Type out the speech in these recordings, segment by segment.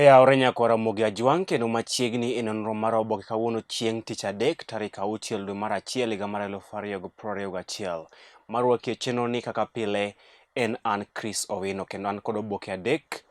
Oyawore nyakwa Ramogi Ajwang' kendo machiegni e nonro mar oboke kawuono chieng' tich adek tarik auchiel dwe mar achiel higa mar 2021. Marwaki e chenro ni kaka pile en an Chris Owino kendo an kod oboke adek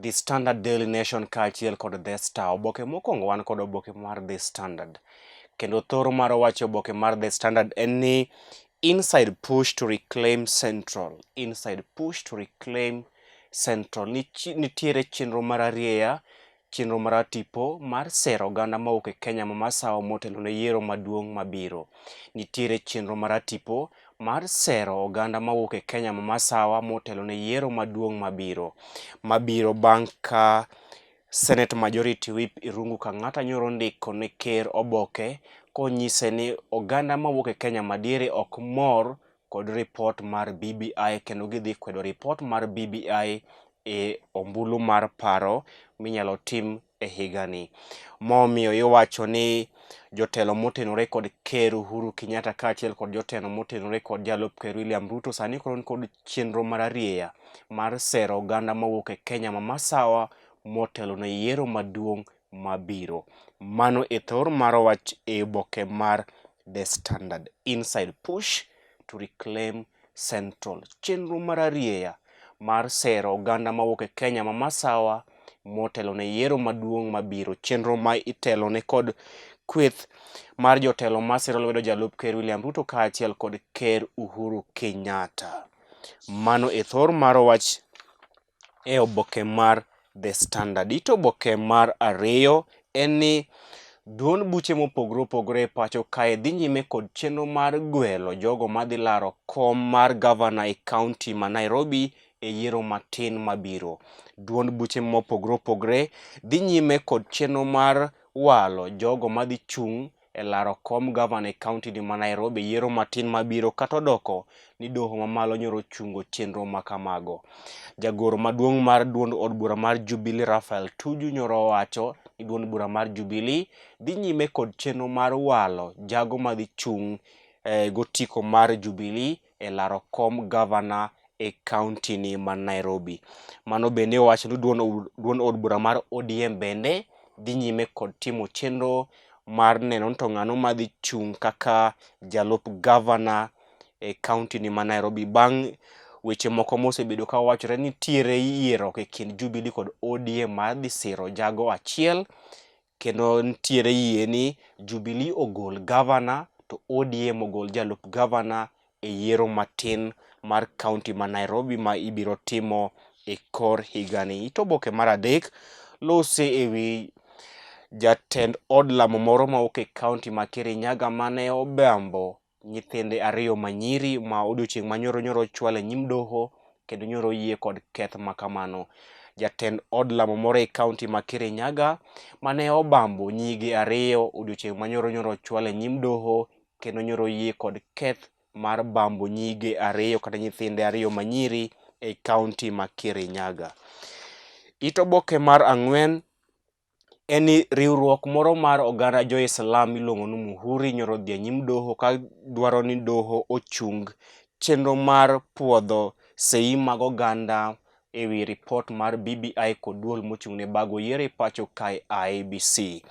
The Standard Daily Nation kaachiel kod The Star. Oboke mokwongo wan kod oboke mar The Standard kendo thoro mar wacho oboke mar The Standard en ni Inside push to reclaim Central. Inside push to reclaim Central. Nitiere chenro mar arieya, chenro mar tipo mar sero oganda mawuok e Kenya ma masawa motelo ne yiero maduong' mabiro. Nitiere chenro mar tipo mar sero oganda mawuok e Kenya ma masawa motelo ne yiero maduong' mabiro. Mabiro bang' ka Senate Majority Whip Irungu Kang'ata nyoro ndiko ne ker oboke konyise ni oganda mawuok e Kenya madiere ok mor kod ripot mar BBI kendo gidhi kwedo ripot mar BBI e ombulu mar paro minyalo tim e higani. Momiyo iwacho ni jotelo motenore kod ker Uhuru Kenyatta kaachiel kod jotelo motenore kod jalup ker William Ruto sani koro nikod chenro mararieya mar sero oganda mawuok e Kenya ma masawa motelo ne yiero maduong' mabiro. Mano e thor mar wach e oboke mar The Standard. Inside push to reclaim Central. Chenro mararieya mar sero oganda mawuok e Kenya ma masawa motelo ne yiero maduong' mabiro. Chenro ma itelo ne kod kweth mar jotelo masiro lwedo jalup ker William Ruto kaachiel kod ker Uhuru Kenyatta. Mano e thor mar wach e oboke mar The Standard. It oboke mar ariyo en ni duond buche mopogore opogore e pacho kae dhi nyime kod chenro mar gwelo jogo madhi laro kom mar gavana e kaunti ma Nairobi e yiero matin mabiro. Duond buche mopogore opogore dhi nyime kod chenro mar walo jogo madhi chung' e laro kom gavana e kaunti ni ma Nairobi yiero matin mabiro kata odoko ni doho mamalo nyoro chungo chenro ma kamago. Jagoro maduong' mar duond od bura mar Jubilee Raphael Tuju nyoro owacho ni duond bura mar Jubilee dhi nyime kod chenro mar walo jago madhi chung' eh, gotiko mar Jubilee e laro kom gavana e kaunti ni ma Nairobi. Mano bende owacho ni duond od bura mar ODM bende dhi nyime kod timo chenro mar neno ni to ng'ano madhi chung' kaka jalup gavana e kaunti ni ma Nairobi bang' weche moko mosebedo ka wachore ni nitiere yierruok e kind Jubilee kod ODM mar dhi siro jago achiel kendo nitiere yie ni Jubilee ogol gavana to ODM ogol jalup gavana e yiero matin mar kaunti ma Nairobi ma ibiro timo e kor higani. It oboke mar adek lose e wi jatend od lamo moro mawuok e kaunti ma Kirinyaga mane obambo nyithinde ariyo ma nyiri ma odiochieng' ma nyoro nyoro ochwal e nyim doho kendo nyoro oyie kod keth ma kamano. Jatend od lamo moro e kaunti ma Kirinyaga mane obambo nyige ariyo odiochieng' ma nyoro nyoro ochwal e nyim doho kendo nyoro oyie kod keth mar bambo nyige ariyo kata nyithinde ariyo ma nyiri e kaunti ma Kirinyaga. It oboke mar ang'wen en ni riwruok moro mar oganda jo-Islam miluongo ni Muhuri nyoro odhi e nyim doho ka dwaro ni doho ochung chenro mar puodho sei mag oganda e wi ripot mar BBI kod duol mochung' ne bago yiero e pacho kae IEBC.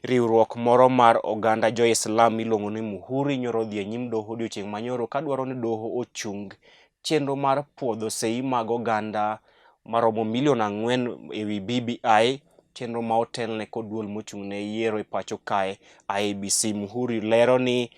Riwruok moro mar oganda jo-Islam miluongo ni Muhuri nyoro odhi e nyim doho odiochieng' manyoro ka dwaro ni doho ochung chenro mar puodho sei mag oganda maromo milion ang'wen e wi BBI, chenro ma otelne kod duol mochung' ne yiero e pacho kae IEBC. Muhuri lero ni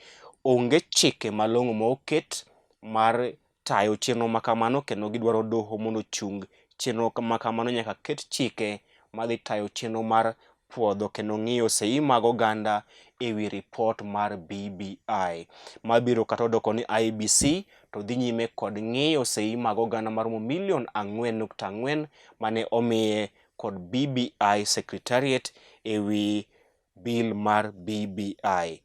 onge chike malong'o ma oket mar tayo chenro ma kamano kendo gidwaro doho mondo ochung chenro ma kamano nyaka ket chike madhi tayo chenro mar puodho kendo ng'iyo sei mag oganda e wi ripot mar BBI. Mabiro kata odoko ni IEBC to dhi nyime kod ng'iyo sei mag oganda maromo milion 4.4 mane omiye kod BBI Secretariat e wi bill mar BBI.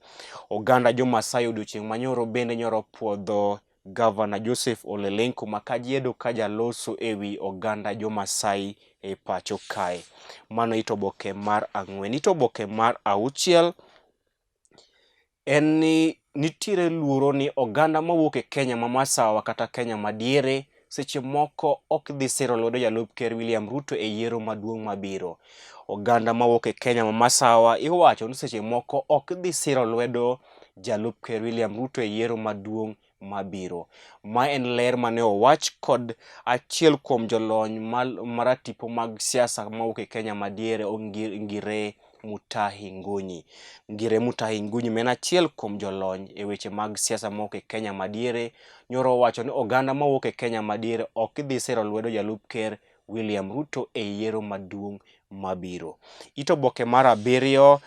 Oganda jo-Masai odiochieng' manyoro bende nyoro puodho Gavana Joseph Ole Lenku ma Kajiado ka jaloso e wi oganda jo-Masai e pacho kae. Mano it oboke mar ang'wen. It oboke mar auchiel en ni nitiere luoro ni oganda mawuok e Kenya ma masawa kata Kenya madiere seche moko ok dhi siro lwedo jalup ker William Ruto e yiero maduong' mabiro. Oganda mawuok e Kenya ma masawa iwacho ni seche moko ok dhi siro lwedo jalup ker William Ruto e yiero maduong' mabiro. Ma en ler mane owach kod achiel kuom jolony maratipo mag siasa mawuok e Kenya madiere Ngire Mutahi Ngunyi. Ngire Mutahi Ngunyi ma en achiel kuom jolony e weche mag siasa mawuok e Kenya madiere nyoro owacho ni oganda mawuok e Kenya madiere ok dhi siro lwedo jalup ker William Ruto e yiero maduong' mabiro. It oboke mar abiriyo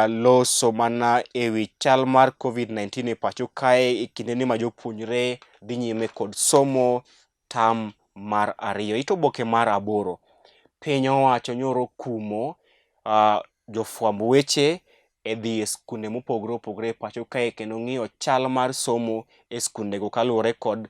loso mana e wi chal mar COVID-19 e pacho kae e kindeni ma jopuonjre dhi nyime kod somo tam mar ariyo. It oboke mar aboro, piny owacho nyoro kumo jofwamb weche e dhi e skunde mopogore opogore e pacho kae kendo ng'iyo chal mar somo e skundego kaluwore kod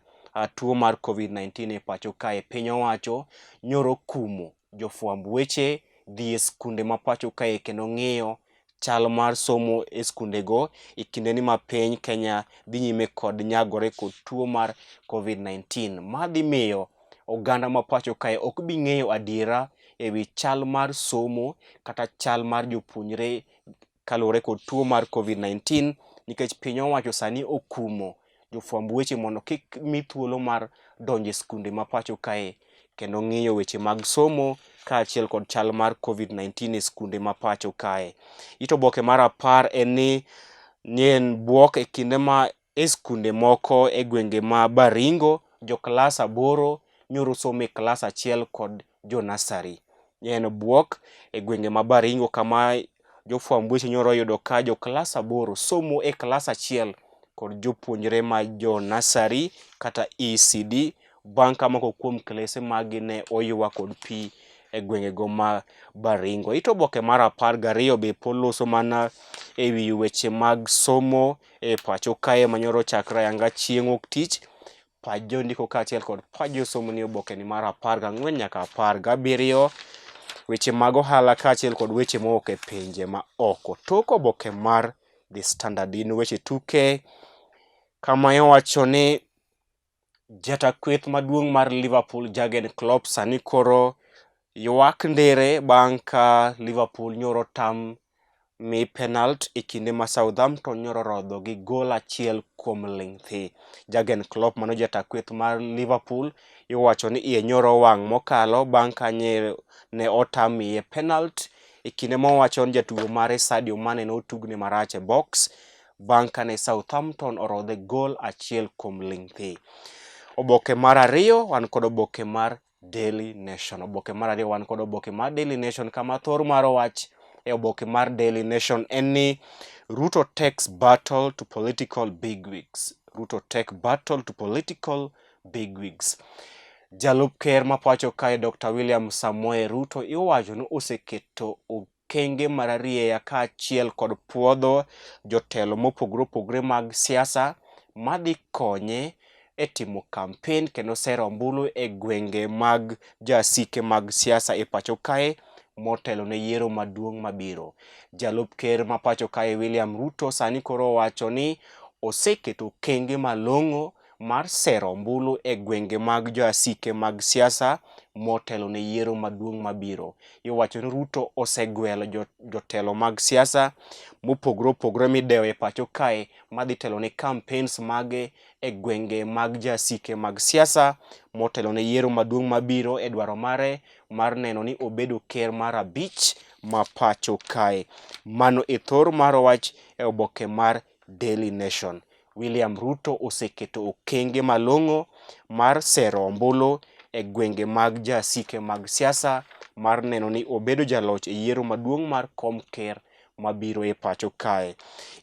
tuo mar COVID-19 e pacho kae. Piny owacho nyoro kumo jofwamb weche dhi e skunde ma pacho kae kendo ng'iyo chal mar somo e skundego e kindeni ma piny Kenya dhi nyime kod nyagore kod tuo mar COVID-19. Ma dhi miyo oganda ma pacho kae ok bi ng'eyo adiera e wi chal mar somo kata chal mar jopuonjre kaluwore kod tuo mar COVID-19 nikech piny owacho sani okumo jofwamb weche mondo kik mi thuolo mar donjo e skunde ma pacho kae kendo ng'iyo weche mag somo kaachiel kod chal mar COVID-19 e skunde ma pacho kae. It oboke mar apar en ni en bwok e kinde ma e skunde moko e gwenge ma Baringo, jo klas aboro nyoro somo e klas achiel kod jo nasari. En bwok e gwenge ma Baringo kama jofwamb weche nyoro yudo ka jo klas aboro somo e klas achiel kod jopuonjre ma jo nasari kata ECD bang' ka moko kuom klese maggi ne oywa kod pi e gwengego ma Baringo. It oboke mar apar gariyo be pod loso mana e wi weche mag somo e pacho kae manyoro chakre ayanga chieng' wuok tich. Pach jondiko kaachiel kod pach josomo ni oboke ni mar 14 nyaka 17. Weche mag ohala kaachiel kod weche mowuok e pinje ma oko. Tok oboke mar The Standard gin weche tuke kama iwacho ni Jata kweth maduong' mar Liverpool Jurgen Klopp sani koro ywak ndere bang' ka Liverpool nyoro tam mi penalt e kinde ma Southampton nyoro rodho gi gol achiel kuom ling' thi. Jurgen Klopp mano jata kweth mar Liverpool iwacho ni iye nyoro wang' mokalo bang' ka ne otam miye penalt e kinde mowacho ni jatugo mare Sadio Mane notugne marach e box bang' kane Southampton orodhe gol achiel kuom ling' thi. Oboke mar ariyo wan kod oboke mar Daily Nation. Oboke mar ariyo wan kod oboke mar Daily Nation kama thor mar wach e oboke mar Daily Nation en ni Ruto takes battle to political bigwigs. Ruto take battle to political bigwigs. Jalup ker ma pacho kae Dr. William Samoei Ruto iwacho ni oseketo okenge mararieya kaachiel kod puodho jotelo mopogore opogore mag siasa madhi konye e timo kampen kendo sero ombulu e gwenge mag jasike mag siasa e pacho kae motelo ne yiero maduong' mabiro. Jalup ker ma pacho kae William Ruto sani koro owacho ni oseketo okenge malong'o mar sero ombulu e gwenge mag joasike mag siasa motelo ne yiero maduong' mabiro. Iwacho ni Ruto osegwelo jotelo mag siasa mopogore opogore midewo e pacho kae madhi telo ne campaigns mage e gwenge mag jasike mag siasa motelo ne yiero maduong' mabiro e dwaro mare mar neno ni obedo ker mar abich ma pacho kae. Mano e thor mar wach e oboke mar Daily Nation. William Ruto oseketo okenge malong'o mar sero ombulu e gwenge mag jasike mag siasa mar neno ni obedo jaloch e yiero maduong' mar kom ker mabiro e pacho kae.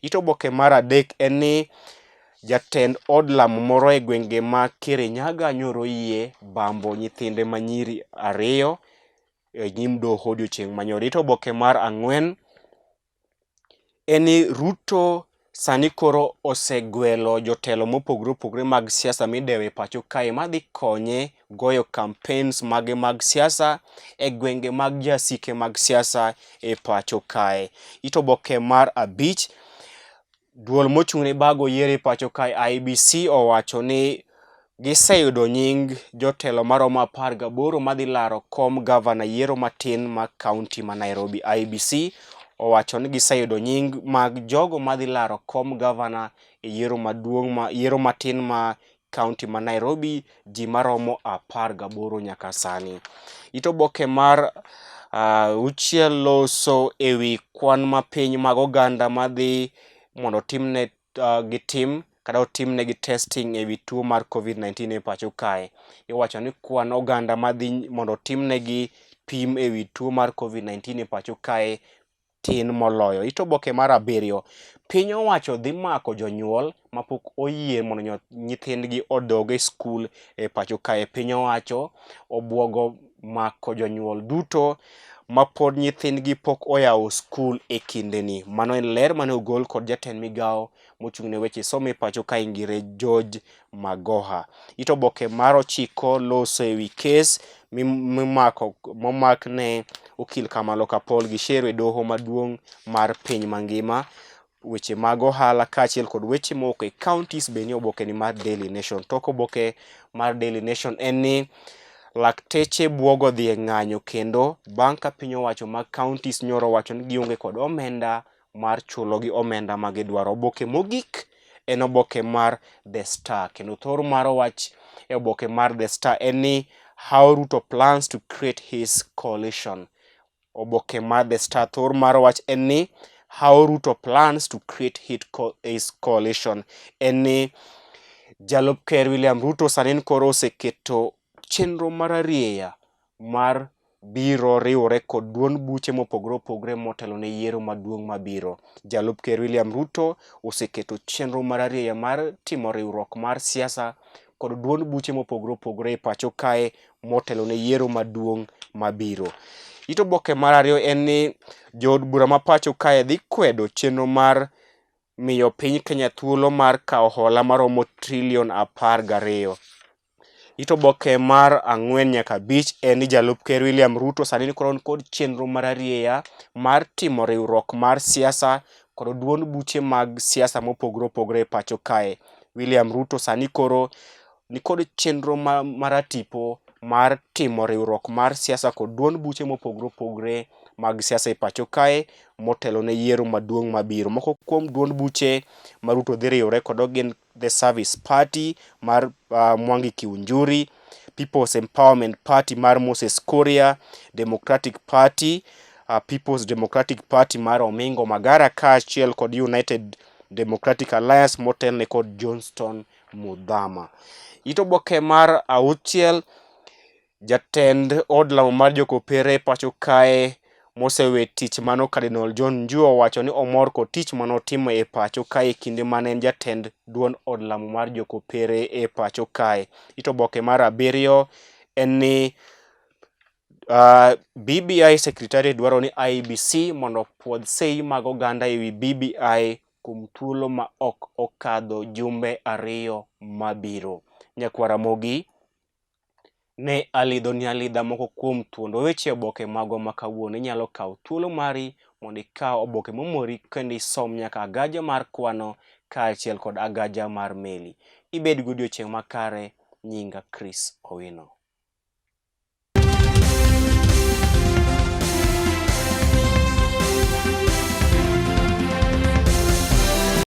It oboke mar adek en ni jatend od lamo moro e gwenge ma Kirinyaga nyoro oyie bambo nyithinde ma nyiri ariyo e nyim doho odiochieng' manyoro. It oboke mar ang'wen en ni Ruto sani koro osegwelo jotelo mopogore opogore mag siasa midewo e pacho kae madhi konye goyo campaigns mage mag siasa e gwenge mag jasike mag siasa e pacho kae. It oboke mar abich, duol mochung' ne bago yiero e pacho kae IEBC owacho ni Giseyudo nying jotelo maromo 18 madhi laro kom gavana yiero matin ma kaunti ma Nairobi. IEBC owacho ni giseyudo nying mag jogo madhi laro kom gavana e yiero maduong' ma yiero matin ma kaunti ma Nairobi ji maromo 18 nyaka sani. It oboke mar auchiel loso ewi kwan mapiny mag oganda madhi mondo otimne gitim kata otimnegi testing ewi tuo mar COVID-19 e pacho kae. Iwacho ni kwan oganda madhi mondo otimnegi pim ewi tuo mar COVID-19 e pacho kae tin moloyo. It oboke mar abiriyo, piny owacho dhi mako jonyuol mapok oyie mondo nyithindgi odog e skul e pacho kae. Piny owacho obwogo mako jonyuol duto mapod nyithindgi pok oyawo skul e kindeni. Mano en ler mane ogol kod jatend migawo mochung' ne weche somo e pacho kae Ngire George Magoha. It oboke mar ochiko loso ewi kes mimako momak ne okil Kamaloka Paul Gicheru e doho maduong' mar piny mangima. Weche mag ohala kaachiel kod weche moko e counties be nie oboke ni mar Daily Nation. Tok oboke mar Daily Nation en ni lakteche buogo dhi e ng'anyo kendo bang' ka piny owacho mag counties nyoro owacho ni gionge kod omenda mar chulogi omenda ma gidwaro. Oboke mogik en oboke mar The Star kendo thor mar wach e oboke mar The Star en ni how Ruto plans to create his coalition. Oboke mar The Star thor mar wach en ni how Ruto plans to create his coalition. En ni jalup ker William Ruto sani koro oseketo chenro mararieya mar biro riwore kod duond buche mopogore opogore motelo ne yiero maduong' mabiro. Jalup ker William Ruto oseketo chenro mararieya mar timo riwruok mar siasa kod duond buche mopogore opogore e pacho kae motelo ne yiero maduong' mabiro. It oboke mar ariyo en ni jood bura ma pacho kae dhi kwedo chenro mar miyo piny Kenya thuolo mar kawo hola maromo trilion 12. It oboke mar ang'wen nyaka abich en ni jalup ker William Ruto sani koro nikod chenro mararieya mar timo riwruok mar siasa kod duond buche mag siasa mopogore opogore e pacho kae. William Ruto sani koro nikod chenro maratipo mar timo riwruok mar siasa kod duond buche mopogore opogore mag siasa e pacho kae motelo ne yiero maduong' mabiro. Moko kuom duond buche ma Ruto dhi riwore kodo gin The Service Party mar Mwangi Kiunjuri, People's Empowerment Party mar Moses Kuria, Democratic Party, People's Democratic Party mar Omingo Magara kaachiel kod United Democratic Alliance motelne kod Johnston Muthama. It oboke mar auchiel Jatend od lamo mar jokopere pacho kae mosewe tich mano Cardinal John Njue owacho ni omor kod tich manotimo e pacho kae e kinde mane en jatend duond od lamo mar jokopere e pacho kae. It oboke mar abiriyo en ni BBI Secretariat dwaro ni IEBC mondo opuodh sei mag oganda ewi BBI kuom thuolo ma ok okadho jumbe 2 mabiro. Nyakwar Ramogi ne alidhoni alidha moko kuom thuond weche oboke magwa ma kawuono. Inyalo kawo thuolo mari mondo ikaw oboke momori kendo isom nyaka agaja mar kwano kaachiel kod agaja mar meli. Ibed gi odiochieng' makare. Nyinga Chris Owino.